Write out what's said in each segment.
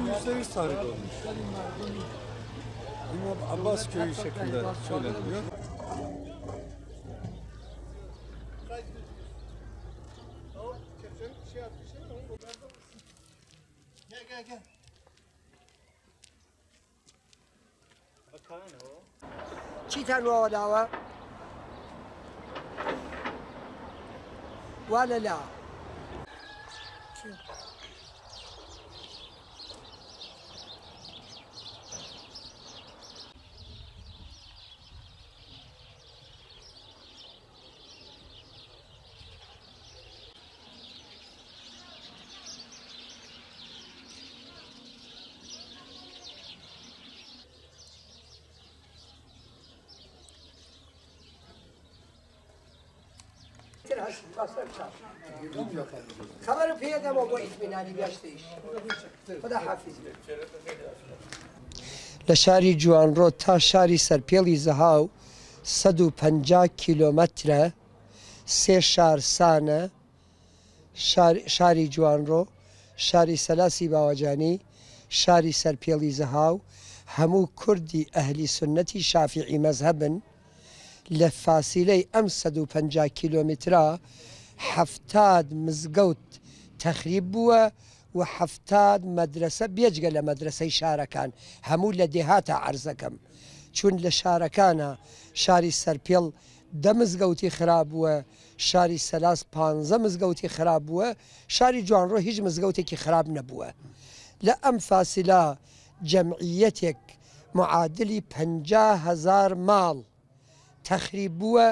%100 tahrip olmuş. İmam Abbas köyü şeklinde söyleniliyor. چیتان واوە لاوە؟ وا لە لا. لە شاری جوانڕۆ تا شاری سەرپێڵی زەهاو 150 کیلۆمەترە، سێ شارسانە، شاری جوانڕۆ، شاری سەلاسی باوەجانی، شاری سەرپێڵی زەهاو، هەموو کوردی ئەهلی سوننەتی شافیعی مەزهەبن، لە فاسیلەی ئەم 150 کیلۆمیترا 70 مزگەوت تەخریب بووە و 70 مەدرەسە بێجگە لە مەدرەسەی شارەکان، هەموو لە دێهاتا عەرزەکەم، چون لە شارەکانا شاری سەرپێڵ دە مزگەوتی خراپ بووە، شاری سەلاس پانزە مزگەوتی خراپ بووە، شاری جوانڕۆ هیچ مزگەوتێکی خراپ نەبووە. لە ئەم فاسیلە جەمعیەتێک معادلی 50,000 ماڵ تەخریب بووە،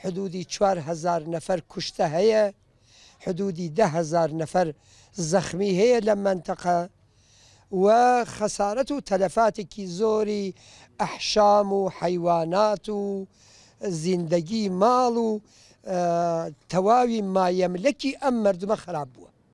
حدودی 4000 نەفەر کوشتە هەیە، حدودی 10,000 نەفەر زەخمی هەیە لەم مەنتەقە و خەسارەت و تەلەفاتێکی زۆری ئەحشام و حەیوانات و زیندەگی ماڵ و تەواوی مایەملەکی ئەم مەردمە خراپ بووە.